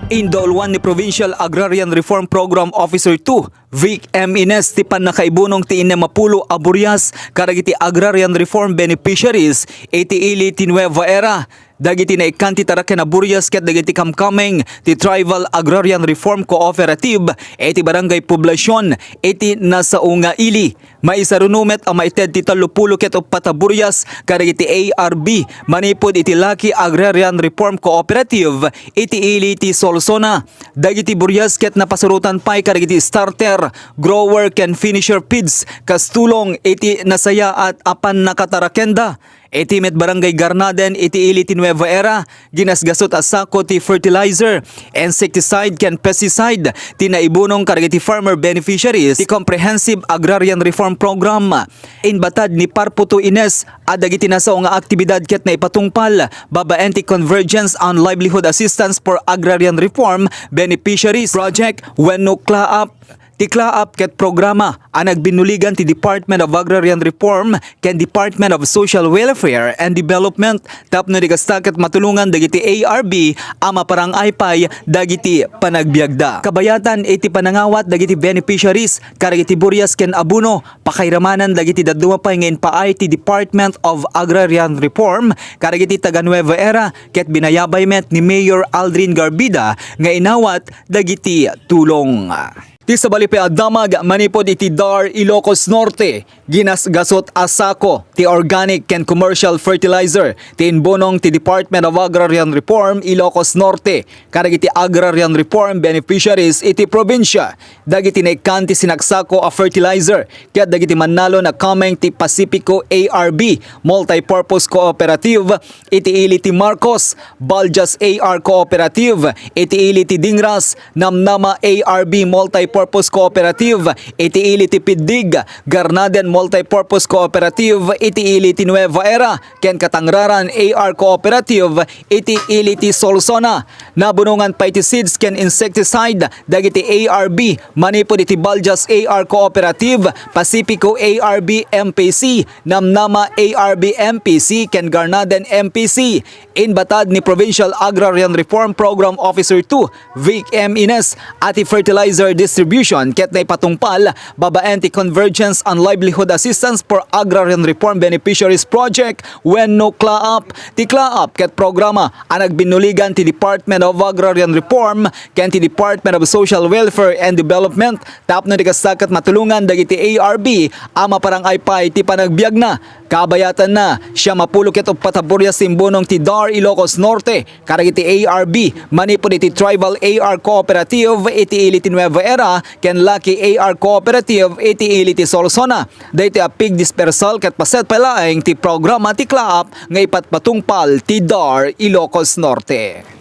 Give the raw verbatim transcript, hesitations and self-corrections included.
Indauluan ni Provincial Agrarian Reform Program Officer two, Vic M. Ines, ti pannakaibunong ti innem a pulo a burias kadagiti agrarian reform beneficiaries iti ili ti Nueva Era. Dagiti naikkan ti taraken a burias ket dagiti kamkameng ti Tribal Agrarian Reform Cooperative iti Barangay Poblacion iti nasao nga ili. Maisaruno met a maited ti tallopulo ket uppat a burias kadagiti A R B manipud iti Lucky Agrarian Reform Cooperative iti ili ti Solsona. Dagiti burias ket napasurotan pay kadagiti starter, grower ken finisher feeds kas tulong iti nasayaat a pannakatarakenda. Iti met Barangay Garnaden iti ili ti Nueva Era, ginasgasut a sako ti fertilizer, insecticide ken pesticide ti naibunong kadagiti farmer beneficiaries ti Comprehensive Agrarian Reform Program. Inbatad ni Parputo Ines a dagiti nasao nga aktibidad ket naipatungpal babaen ti Convergence on Livelihood Assistance for Agrarian Reform Beneficiaries Project wenno claap. Ti claap ket programa a nagbinnuligan ti Department of Agrarian Reform ken Department of Social Welfare and Development tapno di kasta ket matulongan dagiti A R B a maparang-ay pay dagiti panagbiagda. Kabayatan iti panangawat dagiti beneficiaries kadagiti burias ken abono, pakairamanan dagiti dadduma pay nga impaay ti Department of Agrarian Reform kadagiti taga Nueva Era ket binayabay met ni Mayor Aldrin Garbida nga inawat dagiti tulong. Ti sabali pay a damag manipud iti DAR Ilocos Norte, ginasgasut a sako ti organic ken commercial fertilizer ti inbunong ti Department of Agrarian Reform Ilocos Norte kadagiti agrarian reform beneficiaries iti probinsya. Dagiti naikkan ti sinaksako a fertilizer ket dagiti mannalon a kameng ti Pacifico A R B Multipurpose Cooperative iti ili ti Marcos, Baljas A R Cooperative iti ili ti Dingras, Namnama A R B Multipurpose Cooperative iti ili ti Piddig, Garnaden Multipurpose Cooperative iti ili ti Nueva Era, ken Katangraran A R Cooperative iti ili ti Solsona. Nabunongan pay ti seeds ken insecticide dagiti A R B manipud iti Baljas A R Cooperative, Pacifico A R B M P C, Namnama A R B M P C, ken Garnaden M P C. Inbatad ni Provincial Agrarian Reform Program Officer two, Vic M. Ines, a ti fertilizer distribution ket naipatungpal babaen ti Convergence on Livelihood Assistance for Agrarian Reform Beneficiaries Project wenno claap. Ti claap ket programa a nagbinnuligan ti Department of Agrarian Reform ken ti Department of Social Welfare and Development tapno di kasta ket matulongan dagiti A R B a maparang-ay pay ti panagbiagna. Kabayatanna, siam a pulo ket uppat a burias ti imbunong ti DAR Ilocos Norte kadagiti A R B manipud iti Tribal A R Cooperative iti ili ti Nueva Era ken Lucky A R Cooperative iti ili ti Solsona. Daytoy a pigdispersal ket paset pay laeng ti programa ti claap nga ipatpatungpal ti DAR Ilocos Norte.